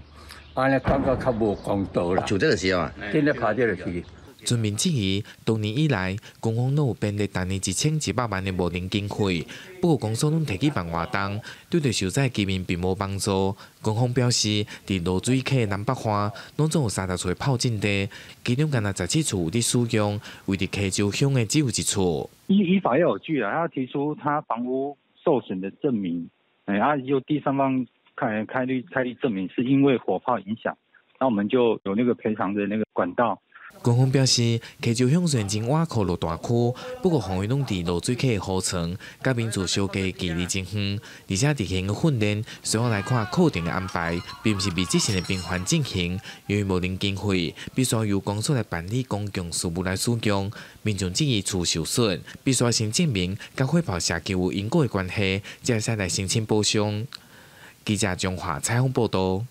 按呢感覺較無公道啦。
就這個時候啊，
真咧拍這個是。
村民質疑，多年以來，軍方攏有編列逐年1100萬的無人經費，不過公所攏提去辦活動，對著受災居民並無幫助。軍方表示，佇濁水溪南北岸，攏總有30處的炮陣地，其中干焦17處有佇使用，位佇溪州鄉的只有一處。
依法要有據啊，他要提出他房屋受損的證明，哎，啊，由第三方開立證明，是因為火炮影響，那我們就有那個賠償的那個管道。
軍方表示，溪州鄉雖然真倚靠落大區，不過範圍攏佇濁水溪的河床，佮民厝相隔距離真遠，而且佇現訓練需要來看課程的安排，並毋是密集性的頻繁進行，因為無零經費，必須由公所來辦理公共事務來使用。民眾質疑厝受損，必須先證明佮火炮射擊有因果的關係，才會使來申請補償。記者張華採訪報導。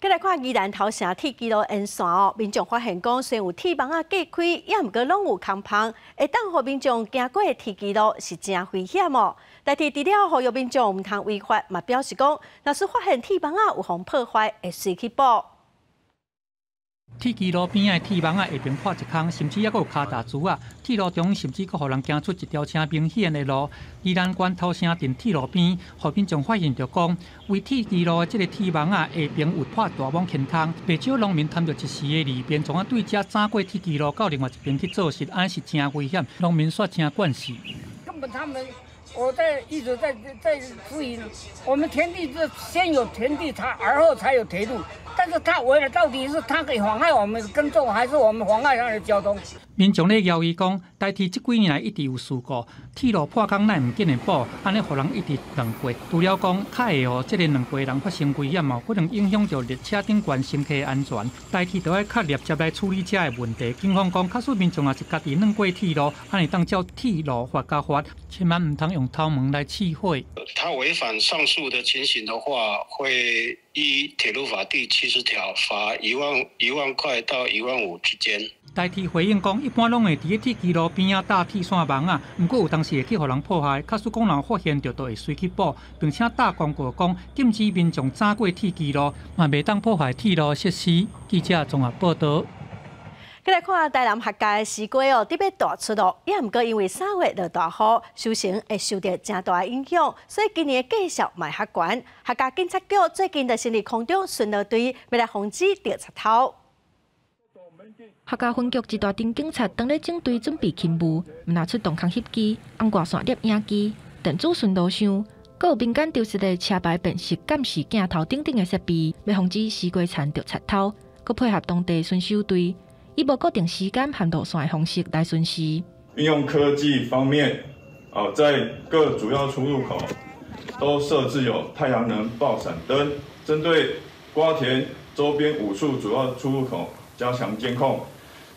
閣來看宜蘭頭城鐵支路沿線哦，民眾發現講，雖然有鐵網仔隔開，也毋過攏有空縫，會當予民眾行過的鐵支路是誠危險哦。台鐵除了呼籲民眾毋通違法，嘛表示講，若是發現鐵網仔有予破壞，會隨去補。
鐵支路邊仔的鐵網仔下爿破一空，甚至猶閣有跤踏珠仔。鐵路中甚至閣予人行出一條誠明顯的路。宜蘭縣頭城鎮鐵路邊，予民眾發現著講，位鐵支路的這个鐵網仔下爿有破大網天空，袂少農民貪著一時的利便，創啊對遮鑽過鐵支路到另外一邊去做事，按呢是誠危險，農民煞誠慣勢。
根本他們，我在一直在質疑，我們田地是先有田地，才而後才有鐵路。但是他違了，到底是他給妨礙我們耕種，還是我們妨礙他的交通？
民眾咧枵伊講，台鐵這幾年來一直有事故，鐵路破空乃毋緊會補，按呢予人一直亂過。除了講較會予這个亂過人發生危險哦，可能影響著列車頂懸乘客安全。台鐵著愛較立即來處理這个問題。警方講，假使民眾若是家己亂過鐵路，按呢當照鐵路法共罰，千萬毋通用頭毛來試火。
他違反上述的情形的話，會依鐵路法第70條罰1萬塊到1萬5之間。
台鐵回應講，一般攏會佇咧鐵支路邊仔搭鐵線網仔，毋過有當時會去予人破壞。假使講若發現著，就會隨去補，並且打廣告講禁止民眾斬過鐵支路，嘛袂當破壞鐵路設施。記者綜合報導。
閣來看台南客家的絲瓜哦，得欲大出咯，也毋過因為3月落大雨，收成會受著誠大的影響，所以今年的價數嘛較懸。客家警察局最近就成立空中巡邏隊，欲來防止著賊偷。
客家分局一大陣警察當咧整隊準備勤務，毋但出動空翕機、紅外線攝影機、電子巡邏箱，閣有民間丟失的車牌辨識監視鏡頭等等的設備，欲防止絲瓜田著賊偷，閣配合當地巡守隊，以無固定時間和路線的方式來巡視。
運用科技方面，在各主要出入口都設置有太陽能爆閃燈，針對瓜田周邊5處主要出入口加強監控。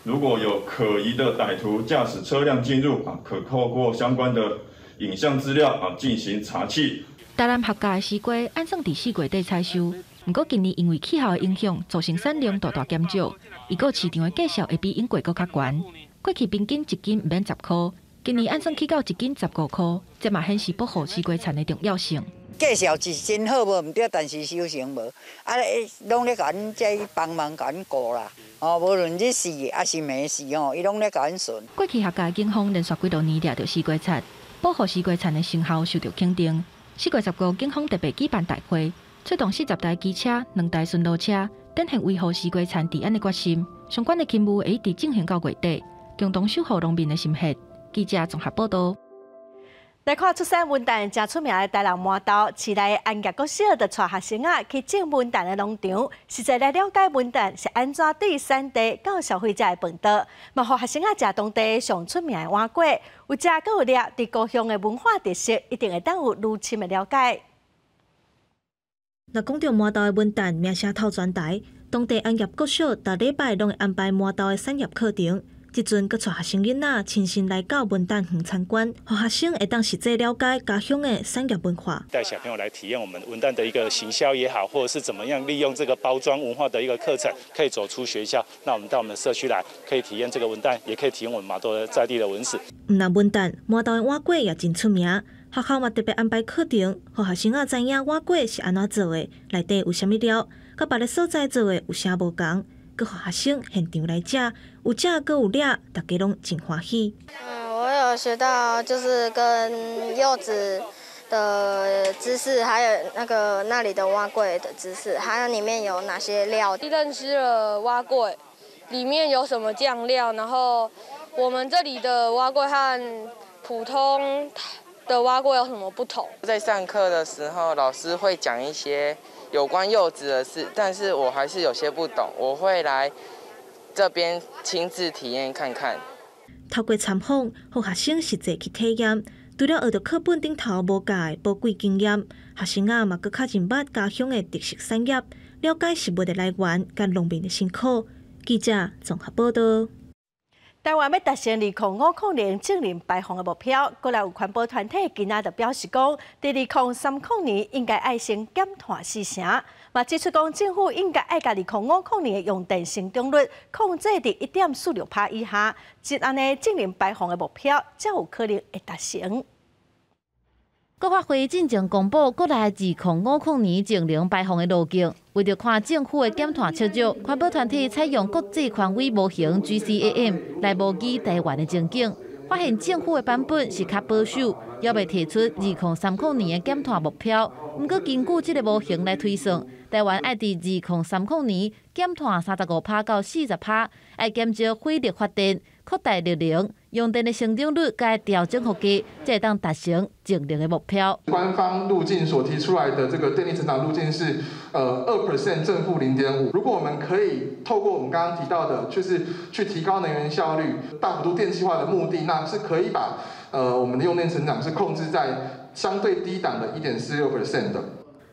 如果有可疑的歹徒駕駛車輛進入，可透過相關的影像資料進行查緝。
台南客家的絲瓜按算佇4月底採收，毋過今年因為氣候的影響，造成產量大大減少。預估市場的價數會比往過閣較懸。過去平均一斤毋免10箍，今年按算起到一斤15箍，這嘛顯示保護絲瓜田的重要性。
價數是真好無毋對，但是收成無，攏咧共阮這幫忙共阮顧啦。哦，無論日時抑是暝時吼，伊攏咧共阮巡。
過去客家警方連續幾多年掠著絲瓜賊，保護絲瓜田的成效受著肯定。4月15，警方特別舉辦大會，出動40台機車、2台巡邏車，展現維護絲瓜田治安的決心。相關的勤務會一直進行到月底，共同守護農民的心血。記者綜合報導。
來看出產文旦誠出名的台南麻豆，市內安業國小就帶學生仔去種文旦的農場，實際來了解文旦是按怎對產地到消費者的飯桌，嘛予學生仔食當地上出名的碗粿，有食閣有掠，對故鄉的文化特色一定會當有愈深的了解。
若講著麻豆的文旦名聲透全台，當地安業國小逐禮拜攏會安排麻豆的產業課程。這陣閣帶學生囡仔親身來到文旦園參觀，予學生會當實際了解家鄉的產業文化。
帶小朋友來體驗我們文旦的一個行銷也好，或者是怎麼樣利用這個包裝文化的一個課程，可以走出學校。那我們到我們的社區來，可以體驗這個文旦，也可以體驗我們麻豆的在地的文史。
毋但文旦，麻豆的碗粿也真出名。學校嘛特別安排課程，予學生仔知影碗粿是按怎做的，內底有啥物料，佮別个所在做的有啥無仝。閣予學生現場來食，有食閣有掠，大家攏真歡喜。
我有學到就是跟柚子的知識，還有那個那裡的碗粿的知識，還有裡面有哪些料。
認識了碗粿，裡面有什麼醬料，然後我們這裡的碗粿和普通的碗粿有什麼不同？
在上課的時候，老師會講一些有關柚子的事，但是我還是有些不懂，我會來這邊親自體驗看看。
透過參訪，予學生實際去體驗，除了學著課本頂頭無教的寶貴經驗，學生仔嘛閣較認捌家鄉的特色產業，了解食物的來源佮農民的辛苦。記者綜合報導。
台灣欲達成2050年淨零排放的目標，國內有環保團體今仔就表示講，佇2030年應該愛先減碳四成，嘛指出講政府應該愛共2050年的用電成長率控制佇1.46%以下，這按呢淨零排放的目標才有可能會達成。
國發會進前公布國內2050年淨零排放的路徑，為著看政府的減碳策略，環保團體採用國際權威模型 GCAM 來模擬台灣的情景，發現政府的版本是較保守，猶未提出2030年的減碳目標。毋過根據這个模型來推算，台灣愛佇2030年減碳35%到40%，愛減少火力發電、擴大綠能、用電的成長率該調整予低，才會當達成節能的目標。
官方路徑所提出來的這個電力成長路徑是，2% 正負0.5。如果我們可以透過我們剛剛提到的，就是去提高能源效率、大幅度電氣化的目的，那是可以把我們的用電成長是控制在相對低檔的1.46% 的。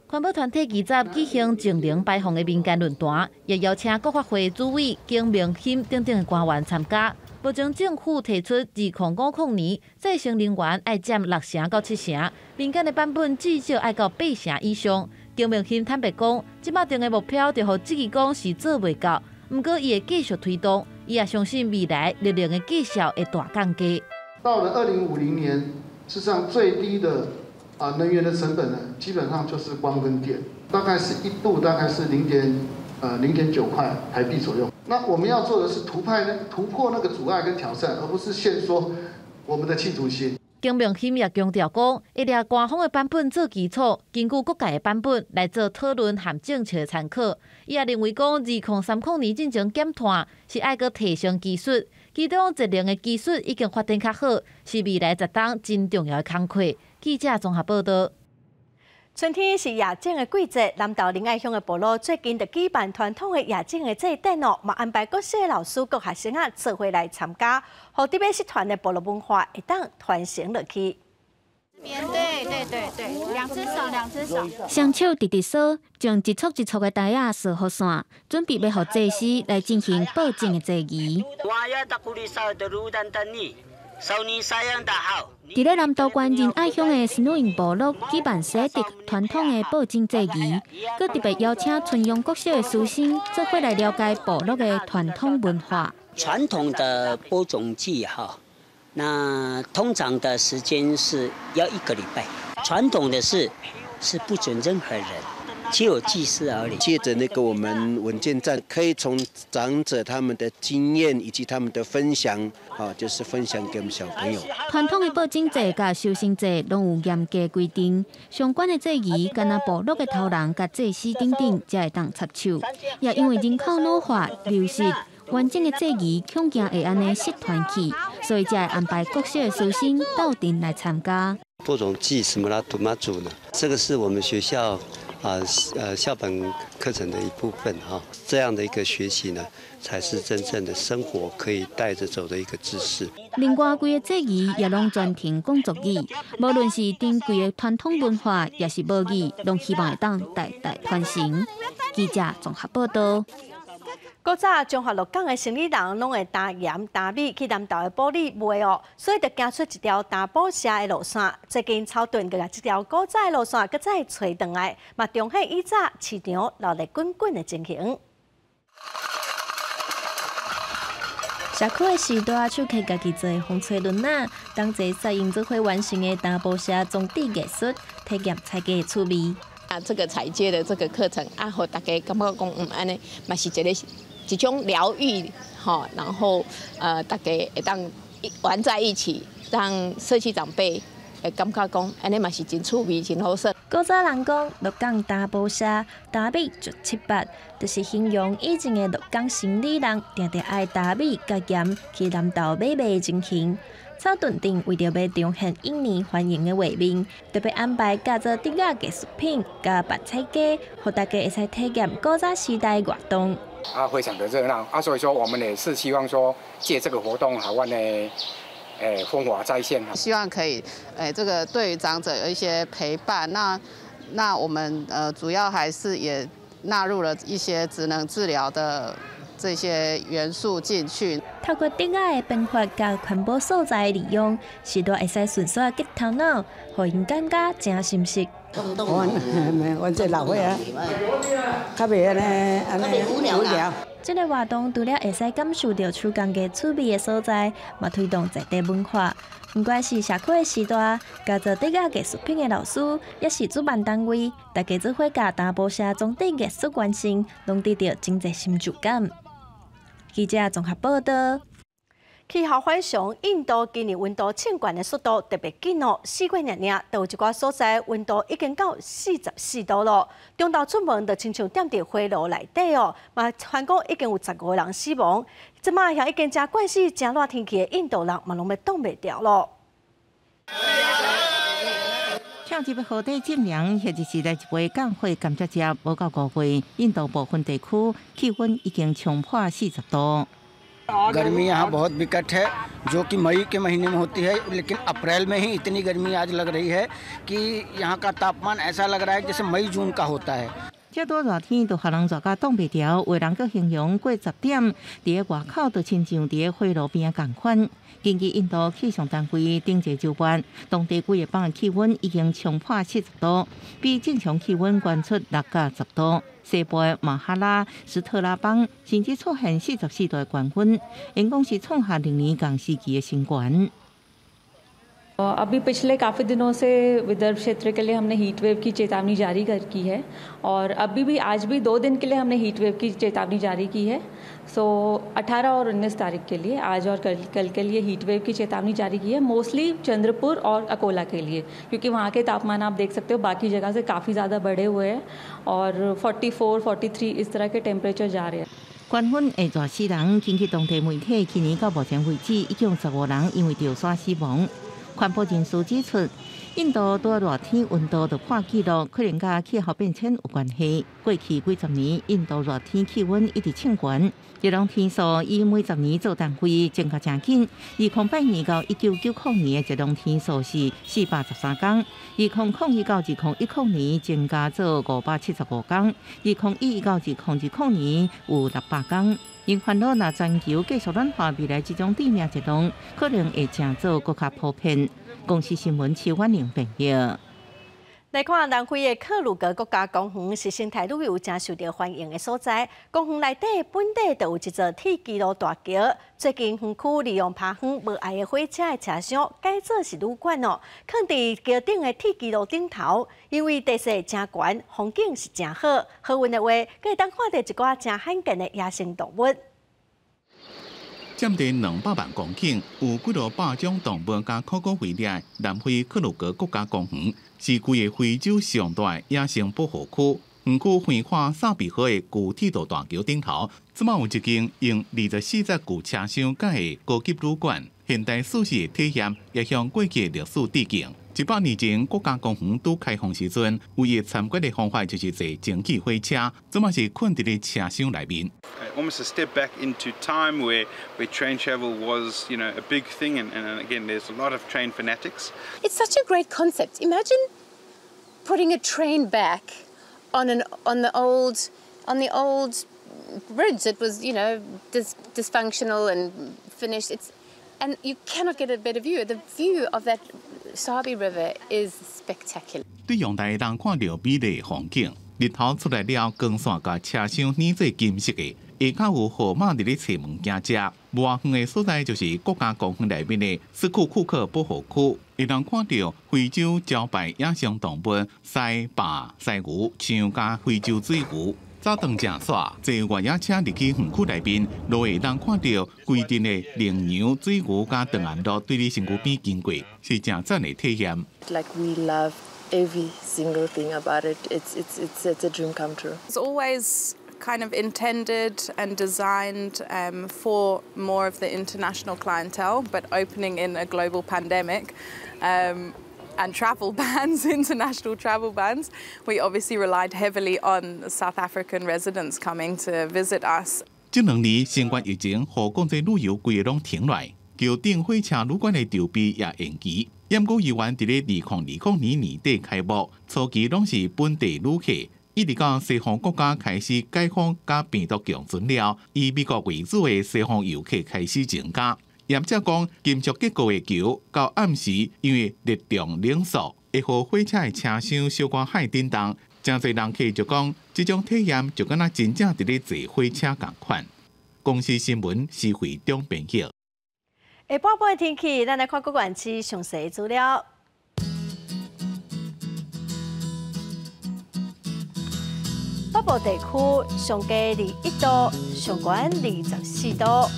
環保團體20舉行淨零排放的民間論壇，也邀請國發會主委景明鑫等等的官員參加。目前政府提出2050年再生能源愛佔6成到7成，民間的版本至少愛到8成以上。景明鑫坦白講，這擺定的目標就予質疑講是做袂到，毋過伊會繼續推動，伊也相信未來綠能的績效會大降低。
到了2050年，事實上最低的能源的成本呢，基本上就是光跟電，大概是一度，大概是0.9塊台幣左右。那我們要做的是突破那個阻礙跟挑戰，而不是限縮我們的企圖心。
景明鑫也強調講，會掠官方的版本做基礎，根據各界的版本來做討論和政策參考。伊也認為講，2030年進前減碳是愛閣提升技術，其中節能的技術已經發展較好，是未來10冬真重要的工課。記者綜合報道。
春天是夜景的季節，南投仁愛鄉的部落最近就舉辦傳統的夜景的祭典哦，嘛安排各式老師、各學生仔做伙來參加，予得欲失傳的部落文化會當傳承落去。
對對對對，兩隻手，兩隻手。
雙手直直掃，將一束一束的袋仔掃予散，準備欲予祭司來進行播種的祭儀。佇咧南投縣仁愛鄉的新營部落舉辦西德傳統的播種祭儀，閣特別邀請春陽國小的師生做伙來了解部落的傳統文化。
傳統的播種祭哈，那通常的時間是要1個禮拜。傳統的是不准任何人，只有祭司而已。
借着那個我們文件站，可以從長者他們的經驗以及他們的分享，啊，就是分享給我們小朋友。
傳統的播種祭佮收成祭攏有嚴格規定，相關的祭儀，敢若部落的頭人佮祭司等等，才會當插手。也因為人口老化流失，完整的祭儀恐驚會按呢失傳去，所以才會安排國小的師生鬥陣來參加。
播種祭什麼啦，土馬祖呢？這個是我們學校校本課程的一部分哈。這樣的一個學習呢，才是真正的生活可以帶着走的一個知識。
另外，規個祭儀也攏全程講族語，無論是珍貴的傳統文化，也是母語，攏希望會當代代傳承。記者綜合報道。
古早彰化鹿港的生理人攏會擔鹽擔米去南投的埔里賣哦，所以就行出一條擔埔社的路線。最近草屯閣共這條古早的路線閣再揣轉來，嘛重現以早市場熱鬧滾滾的情形。
社區的時代，手提家己做的風吹輪仔，同齊使用做伙完成的擔埔社裝置藝術，體驗采雞的趣味。
啊，這個采雞的這個課程啊，予大家感覺講，按呢嘛是一個一種療癒，吼，然後大家會當玩在一起，讓社區長輩會感覺講，按呢嘛是真趣味，真好耍。
古早人講，鹿港擔埔社，擔米十七八，就是形容以前的鹿港生理人，定定愛擔米佮鹽去南投買賣的情形。草屯鎮為著欲重現往年歡迎的畫面，特別安排教做竹仔藝術品、佮扮采雞，予大家會使體驗古早時代活動。
啊，非常的熱鬧啊，所以說我們也是希望說借這個活動，台灣的風華再現。
希望可以，這個對於長者有一些陪伴。那我們主要還是也納入了一些職能治療的這些元素進去。
透過竹仔的變化佮環保素材利用，時代會使迅速激頭腦，予𪜶感覺誠心適。
阮這老歲仔，較袂按呢按呢無聊。
這個活動除了會使感受著手工藝趣味的所在，嘛推動在地文化。不管是社區的時代，教做竹仔藝術品的老師，抑是主辦單位，大家做伙共擔埔社裝置藝術完成，攏得著真濟成就感。記者綜合報道。
氣候反常，印度今年溫度升懸的速度特別緊哦，4月爾爾，就有一寡所在溫度已經到44度咯。中晝出門就親像踮佇火爐內底哦，嘛傳講已經有15個人死亡。這馬遐已經誠慣勢誠熱天氣的印度人嘛，攏欲擋袂牢咯。
跳入河底浸涼，或者是來一杯降火甘蔗汁。無到5月，印度部分地區氣溫已經衝破40度。
गर्मी यहाँ बहुत विकट है, जो कि मई के महीने में होती है, लेकिन अप्रैल में ही इतनी गर्मी आज लग रही है कि यहाँ का तापमान ऐसा लग रहा है जैसे मई जून का होता है。
這多熱天就予人熱甲擋袂牢，有人閣形容過10點，佇咧外口就親像佇咧火爐邊仔仝款。根據印度氣象單位頂一周半，當地幾个班的氣溫已經衝破40度，比正常氣溫懸出6到10度。西部的馬哈拉斯特拉邦甚至出現44度的高溫，𪜶講是創下歷年仝時期的新高。
अभी पिछले काफ़ी दिनों से विदर्भ क्षेत्र के लिए हमने हीट वेव की चेतावनी जारी कर की है और अभी भी आज भी 2 दिन के लिए हमने हीट वेव की चेतावनी जारी की है। सो 18 और 19 तारीख के लिए, आज और कल कल के लिए हीट वेव की चेतावनी जारी की है, मोस्टली चंद्रपुर और अकोला के लिए, क्योंकि वहाँ के तापमान आप देख सकते हो, बाकी जगह से काफ़ी ज़्यादा बढ़े हुए हैं और 44, 43 इस तरह के टेम्परेचर जा रहे हैं।
高溫會熱死人，根據當地媒體，去年到目前為止，已經有15人因為著沙死亡。環保人士指出，印度多熱天溫度就破紀錄，可能佮氣候變遷有關係。過去幾十年，印度熱天氣溫一直升懸，熱浪天數以每十年做單位增加誠緊。2008年到1990年的熱浪天數是413天，2001到2010年增加做575天，2011到2020年有600天。𪜶煩惱，若全球繼續暖化，未來這種致命熱浪可能會成做閣較普遍。公視新聞邱婉玲編譯。
來看南非的克魯格國家公園是生態旅遊誠受著歡迎的所在。公園內底本底就有一座鐵支路大橋。最近園區利用拋荒無愛的火車的車廂改做是旅館哦，囥佇橋頂的鐵支路頂頭，因為地勢誠懸，風景是誠好。好運的話，閣會當看著一寡誠罕見的野生動物。
佔地200萬公頃，有幾落百種動物佮可可為列，南非克魯格國家公園是規个非洲上大的野生保護區。園區橫跨薩比河的舊鐵道大橋頂頭，這馬有一間用24節舊車廂蓋的高級旅館，現代舒適的體驗，也向過去的歷史致敬。100年前，國家公園拄開放時陣，唯一參觀的方法就是坐蒸汽火車，這馬是睏佇咧車廂內面。
Almost a step back into time where train travel was a big thing. And again, there's a lot of train fanatics.
It's such a great concept. Imagine putting a train back on the old bridge that was dysfunctional and finished. And you cannot get a better view. The view of that Sabie River is spectacular.
對陽台會當看著美麗風景，日頭出來了，光線共車廂染做金色的。下跤有河馬佇咧揣物件食。無偌遠的所在就是國家公園內面的斯庫庫克保護區，會當看著非洲招牌野生動物獅、豹、犀牛、象佮非洲水牛。走長正線，坐越野車入去園區內面，就會當看著規陣的羚羊、水牛佮長頷鹿對你身軀邊經過，是誠讚的體驗。
Like we love every single thing about it. It's a dream come true.
It's always kind of intended and designed for more of the international clientele, but opening in a global pandemic and travel bans, international travel bans, we obviously relied heavily on South African residents coming to visit us.
這2年新冠疫情，予國際旅遊規个攏停落來，橋頂火車旅館的籌備也延期。毋過猶原佇咧2020年年底開幕，初期攏是本地旅客，一直到西方國家開始解封佮病毒共存了，以美國為主的西方遊客開始增加。業者講，金屬結構的橋到暗時因為熱脹冷縮，會予火車的車廂小可幌振動。誠濟人客就講，這種體驗就敢若真正佇咧坐火車仝款。公視新聞施惠中編譯。
下半晡的天氣，咱來看各縣市詳細資料。北部地區上低21度，上懸24度。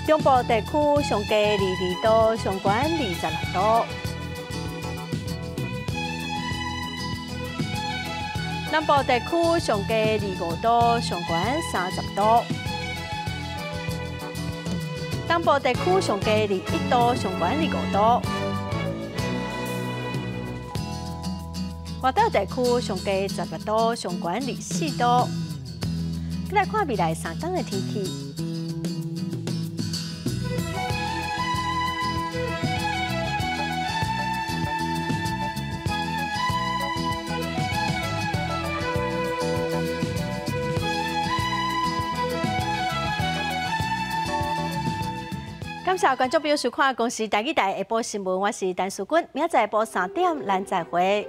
中部地區上低22度，上懸26度。南部地區上低25度，上懸30度。東部地區上低21度，上懸25度。外島地區上低16度，上懸24度。來看未來3天的天氣。感謝觀眾朋友收看《公視台語台》下晡新聞，我是陳淑君，明仔載下晡3點，咱再會。